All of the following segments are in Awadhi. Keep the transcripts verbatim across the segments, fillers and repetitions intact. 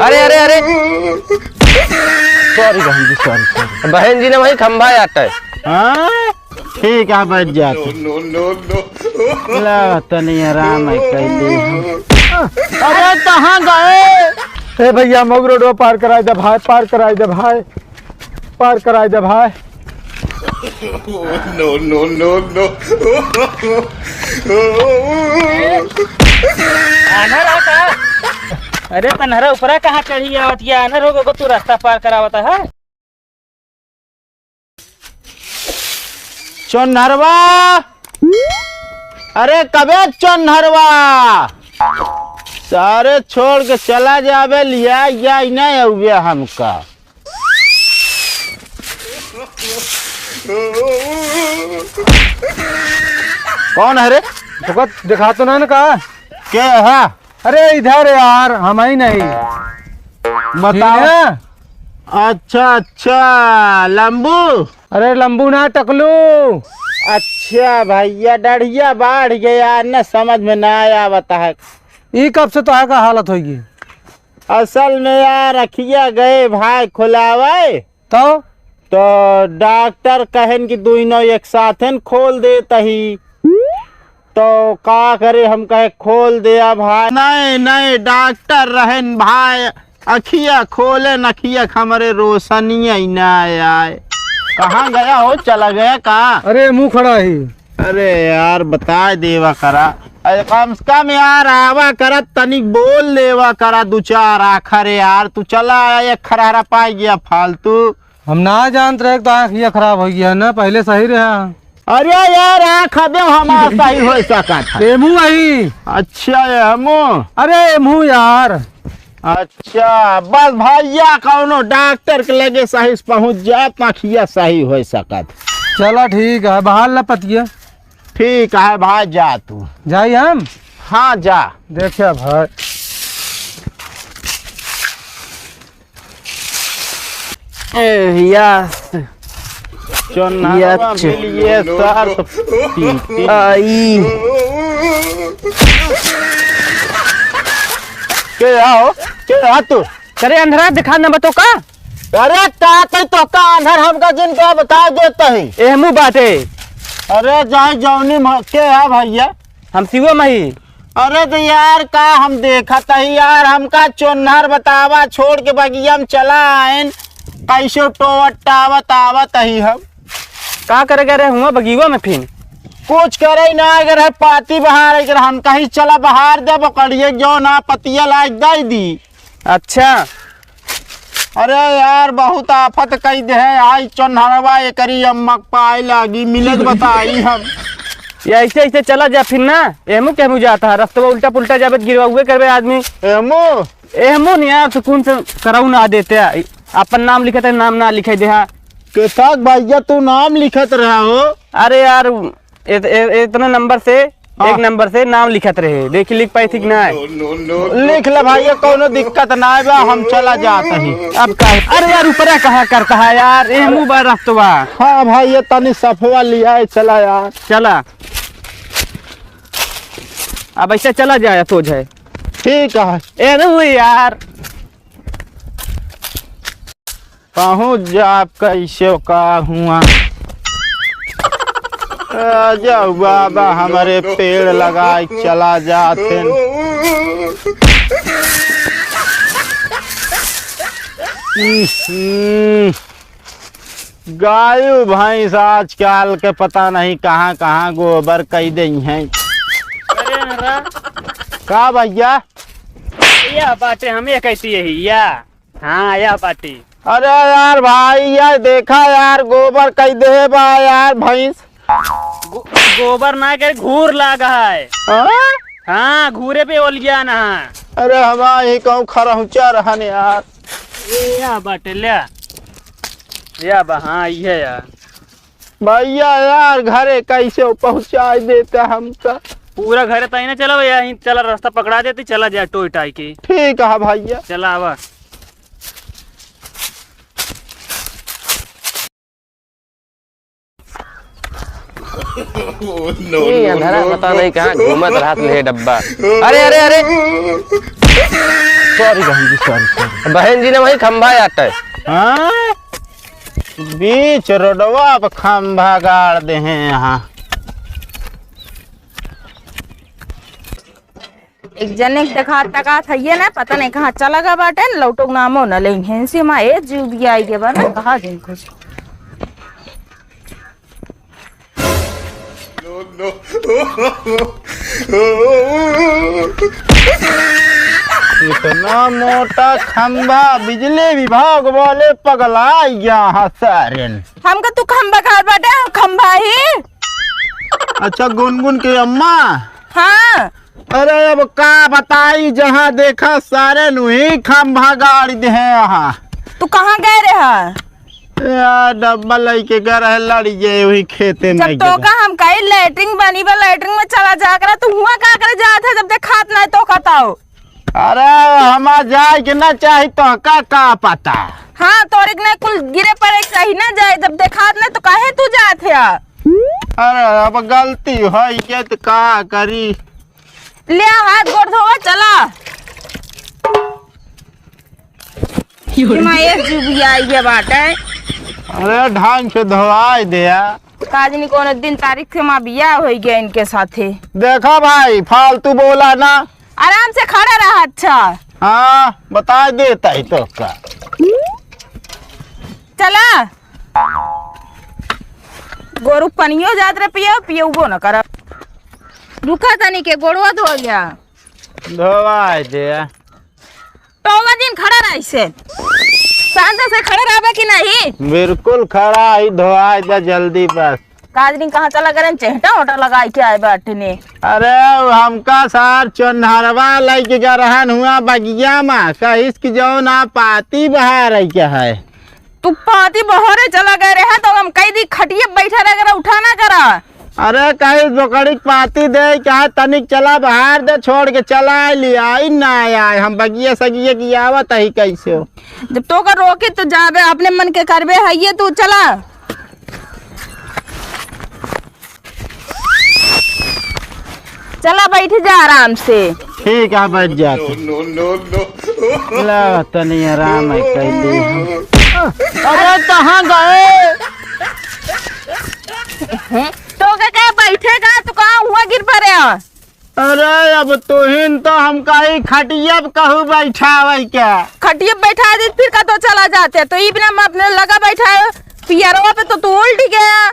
अरे, अरे, अरे। Sorry बहन जी, sorry, sorry। बहन जी ने वही खंभा आटा है। हाँ? ठीक है, बैठ जाते। No, no, no, no। ला, तनी आराम है, कैली हम। अरे, कहाँ गए? ए भैया, मऊ रोडवा पार कराई दे भाई, पार कराई दे भाई, पार कराई दे भाई। No, no, no, no। आन्हर हो का? अरे, तन्हरा ऊपरा कहाँ चढ़ी आवत या? आन्हर हो गो, तू रास्ता पार करावत है? चोन्हरवा, अरे कबे चोन्हरवा, सारे छोड़ के चला जाबे, लिया या ही नहीं हुए हमका। कौन है रे? तुका देखा तो ना, ना का? के है? अरे इधर यार, हम ही नहीं। बताओ। ठीक है? अच्छा, अच्छा, लंबू। अरे लंबू ना, टकलू। अच्छा भैया, डढ़िया बाढ़ गया, न समझ में ना आवत है। ई कब से तोहार का हालत होइगी? असल में यार, अखिया गए भाई खुलावे। तो? तो डॉक्टर कहन कि दुइनो एक साथन खोल देत ही। तो का करे, हम कहे खोल दे अब भाई। नहीं, नहीं, डॉक्टर रहन भाई, अखिया खोले न अखिया हमरे रोशनी ही ना आए। कहाँ गया हो, चला गया कहाँ? अरे मुँह खड़ा ही। अरे यार, बता देवा करा। अरे कम से कम यार, आवा करा, तनिक बोल लेवा करा, दो चार आखर यार। तू चला आया, एक खरहरा पाई गया फालतू। हम ना जानत रहे कि तो आँखिया खराब हो गया ना, पहले सही रहा। अरे यार, आँख अबे हमार सही हो सकत है। एमू आई। अच्छा, एमू। अरे एमू यार। अच्छा, बस भैया, कौनो डॉक्टर के लगे सही से पहुँच जात, आँखिया सही हो सकत। चला ठीक है, बहाल ला पतिया। ठीक है भाई, जा तू। जाई हम? हाँ, जा। देखिया भाई। ए, या। चोन्हरवा या च- मिलिए सार तो पीटी। आई। के आओ? के आ तू? करे अंधरा दिखा न बतो का? अरे का तई तो का अंधर हमका जिनका बता देत ही। एहमू बाटे। अरे जाई जौनी म-, के है भैया? हम शिवम ही। अरे तो यार का हम देखत ही यार, हमका चोन्हर बतावा छोड़ के बगिया में चला आइन, कैसे टोवत टावत आवत ही हम। का करे गए रहे हुआ बगिया में फिन? कुछ करे ही ना, अगर है पाती बहार, अगर हम कहीं चला बहार दे बकरिए जो ना पतिया लाग दे दी। अच्छा। अरे यार, बहुत आफत कई दे है, आई चोन्हरवा एकरी अम्मा के पाए लागी, मिलत बताई हम। ये ऐसे ऐसे चला जा फिर ना, एहमू केहमू जाता है, रस्तवा उल्टा पुल्टा जाबे त गिरवा हुए करबे आदमी। एहमू? एहमू नहीं यार, सुकून से कराऊ ना देते हैं, अपन नाम लिखते हैं, नाम ना लिखे दे है। के साथ भैया तू नाम लिखत रहा हो? अरे यार, इत-, इ-, इतने नंबर से, हाँ। एक नंबर से नाम लिखत रहे, देखी लिख पाई थी कि ना? लिख ले भैया, कौनो दिक्कत ना आए बा, हम चला जात ही। अब का? अरे यार, ऊपरा कहाँ करता है यार, एहमू बा रस्तवा। हाँ भैया, तनी सफवा लिया है, चला यार। चला, अब ऐसे चला जाए, सोझ है। ठीक है। ए, नहीं हुई यार। पहुँच जाब कैसे का हुआ। आ जाओ बाबा, हमरे पेड़ लगाए चला जाते। हम्म, गायू भैंस आजकल के पता नहीं कहाँ कहाँ गोबर कई देई हैं। अरे अनरा। का भैया? या बाटे हमें कहती यही या। हाँ, या बाटी। अरे यार भाई, ये देखा यार, गोबर कई दे बा यार भैंस। गो-, गोबर ना के घूर लाग है। हाँ? हाँ, घूरे पे ओलिया ना। अरे हमार ही कहूँ खरहुचा रहन यार। ये या बाटे, ले। या बा, हाँ, ये यार। भैया यार, घरे कैसे पहुँचाई देता हमका? पूरा घरे तई ना चला भैया, यहीं चला, रास्ता पकड़ा देती, चला जाए टोई टाई के। ठीक है भैया। चला आवा। ये अंधारा पता नहीं कहाँ घूमत रहत है डब्बा। अरे, अरे, अरे। Sorry बहन जी, sorry, sorry। बहन जी ने वही खंभा आटे। हाँ? बीच रोडवा पे खंभा गाड़ दे हैं यहाँ। एक जने के देखा तका थइये ना, पता नहीं कहाँ चला गया बाटे, लौटो नामो न लेंगे। इनसे माँ ए जीव भी आई गया बा ना, कहाँ जाई कुछ। इतना मोटा खंभा, बिजली विभाग वाले पगला गया है सारेन। हमका तू खंभा कहा बाटे, हम खंभा ही। अच्छा, गुनगुन के अम्मा। हाँ। अरे अब का बताई, जहाँ देखा सारेन उहीं खंभा गाड़ दे हैं यहाँ। तू कहाँ गए रहा? यार, डब्बा लइके गए रहे, लड़ गए वही खेते में जब गिरा। तोका हम कही लैट्रिन बनी बा, लैट्रिन में चला जा करा, तू हुआ का करे जात है जब देखात नहीं तो बताओ। अरे हमार जाए के ना चाही तो का, का पता। हाँ, तोरे के नहीं कुल गिरे पड़े के चाही ना जाए, जब देखात नहीं तो काहे तू जात है? अरे अब गलती होई गई तो का करी? ले आ, हाथ गोड़ धोवा, चला। कि माँ एक जुबिया ये बाटे। अरे ढंग से धोआई दे यार। काजनी कोनो दिन तारीख से माँ बियाह होई गया इनके साथे। देखा भाई, फालतू बोला ना। आराम से खड़ा रहा। अच्छा। हाँ, बता देता ही तो का। चला। गोरू पनियो जात रहे पियो, पियउबो न करब। रुका तनी के गोड़वा धो गया। धोवाई दे। टोवा दिन खड़ा रही से। शांत से खड़ा रहबे कि नहीं? बिल्कुल खड़ा ही, धोवाई दे जल्दी बस। काजनी कहाँ चला गए? चेहटा होटा लगाई के आए बाटे ने। अरे, हमका सार चोन्हरवा लइके गए रहन हुआ बगिया मा, कहिस कि जौन आ पाती बहा रही के है। तू पाती बहरे चला गए रहे तो हम कह दी खटिए बैठा रह करा, उठा ना करा। अरे कहीं बोकड़ी के पाती दे, कहा तनिक चला बाहर दे, छोड़ के चला आए, ले आई ना आए, हम बगिया सगिया की आवत ही कैसे हो। जब तो का रोकी तो जाबे, अपने मन के करबे है ये, तू चला। चला बैठ जा आराम से। ठीक है, बैठ जाते। No, no, no। ला, तनी आराम है, कह दी हम। अरे, कहाँ गए? तो का, का बैठेगा? तू कहाँ हुआ गिर पड़े? अरे, अब तुहिन तो हम कहीं खटिया पे कहूँ बैठावे क्या? खटिया पे बैठा दे, फिर का तो चला जाते। तो ई बिना हम अपने लगा बैठा है, पियरवा पे तो तू उल्ट गया।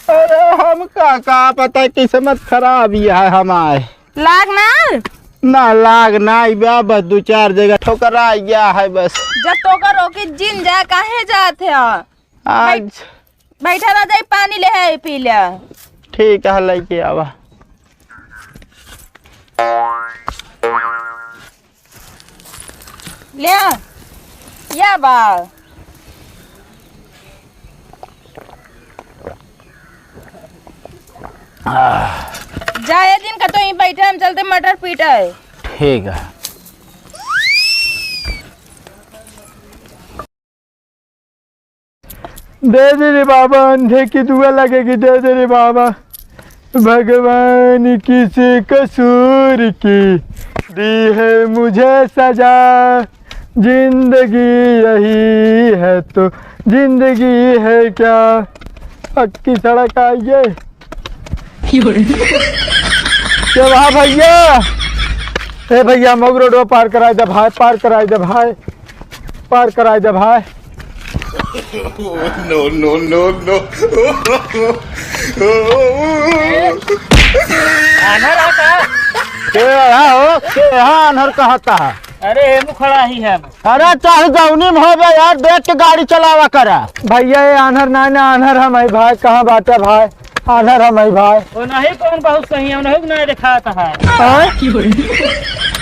अरे हमका का पता, किस्मत खराब ही है हमार। लाग ना? ना लाग ना, ई बा बस दो चार जगह ठोकरा गया है बस। जब तोका रोकी जिन जा, काहे जात है? आज बैठ-, बैठा रह जाई, पानी ले है, पी ले। ठीक है, लेके आवा। ले आ। या बा। जा, ए दिन का तो यहीं बैठे, हम चलते मटर पीटे। ठीक है। दे दे रे बाबा, अंधे की दुआ लगेगी, दे दे रे बाबा। भगवान किस कसूर की दी है मुझे सजा, जिंदगी यही है तो जिंदगी है क्या। पक्की सड़क आई है। के बा भैया? ए भैया, मऊ रोडवा पार कराई दे भाई, पार कराई दे भाई, पार कराई दे भाई। No, no, no, no। आन्हर है का? के है हो? के है आन्हर कहता है? अरे, एमू खड़ा ही है। अरे, चाहे जौनी में होबे यार, देख के गाड़ी चलावा करा। भैया, ये आन्हर ना, ना आन्हर हम है भाई, कहाँ बाटे भाई? आन्हर हम है भाई। वो नहीं, कौन बहुत सही है, उन्हें भी नहीं दिखाता है। हाँ?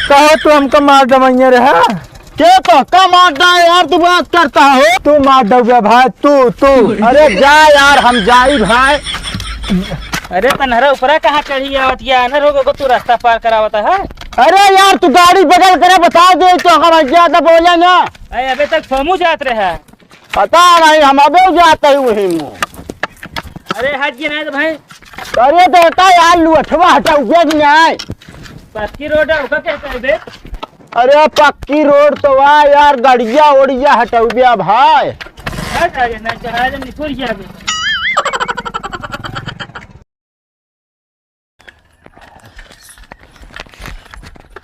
कहो तू हमको मार दमैया रहा? के तो का मार डाए यार, तू बात करता हो? तू मार दउबे भाई, तू, तू। अरे जा यार, हम जाई भाई। अरे तनहरा ऊपरा कहाँ चढ़ी आवत या, अनर हो गो तू रास्ता पार करावत है। अरे यार, तू गाड़ी बगल करे, बता दे तो हम ज्यादा बोले ना। अरे अबे तक सोमू जात रहे। पता नहीं, हम अबे जाते ही वही मुँह। अरे हट गया ना तो भाई। अरे तो हटा यार, लुअठवा हटा, उगे भी नहीं। पक्की रोड है, ओका कहता है बे? अरे पक्की रोड तो बा यार, गड़िया ओड़िया हटौबे भाई। हट आ गया, नहीं चढ़ा दे, निकल गया अभी।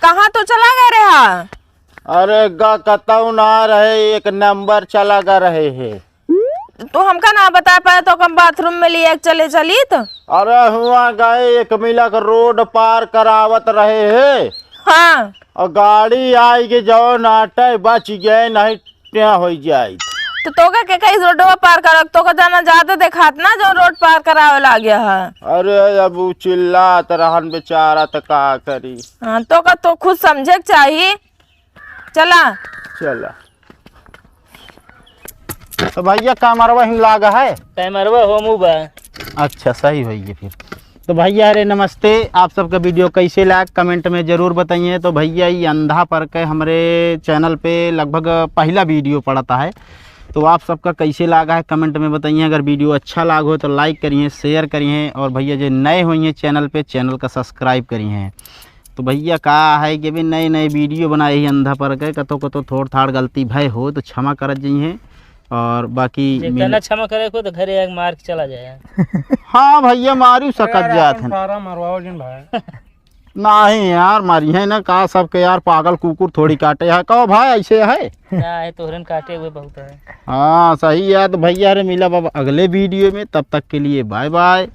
कहाँ तो चला गए रहा? अरे गा कतौ ना रहे, एक नंबर चला गा रहे है। तू हमका ना बता पाए तो हम बाथरूम में लिए चले चली तो। अरे हुआ गए एक मिला के रोड पार करावत रहे है। हाँ। और गाड़ी आई के जौन आटे बच गए, नहीं क्या हो जाए। तो तोका के कहीं रोडवा पार कर, तोका जाना ज्यादा देखात ना जो रोड पार करावे लाग गया है। अरे अब उ चिल्लात रहन बेचारा त का करी। हाँ, तोका तो खुद समझे के चाही। चला। चला। तो भैया कैमरवा हिम लागा है? कैमरवा होमू बा। अच्छा, सही भैया फिर। तो भैया अरे नमस्ते, आप सबका वीडियो कैसे लाग कमेंट में जरूर बताइए। तो भैया ये अंधा पर के हमरे चैनल पे लगभग पहला वीडियो पड़ता है। तो आप सबका कैसे लागा है कमेंट में बताइए। अगर वीडियो अच्छा लाग हो तो लाइक करिए, शेयर करिए और भैया जो नए होइए चैनल पे, चैनल का सब्सक्राइब करिए। तो भैया का है कि अभी नए नए वीडियो बनाए ही अंधा पर के, कतो कतो थोड़ थाड़ गलती भय हो तो क्षमा करत जाइए। और बाकी जे मिल- कहना क्षमा करे को तो घरे आके मार के चला जाए। हाँ भैया मारू सकत अरे जात अपन हैं। सारा मरवाओ जिन भाई। नहीं यार मारी है ना का सबके यार पागल कुकुर थोड़ी काटे है। कहो भाई ऐसे है। ना है तोहरन काटे हुए बहुत है। हाँ सही है। तो भैया रे मिला बाबा अगले वीडियो में, तब तक के लिए बाय बाय।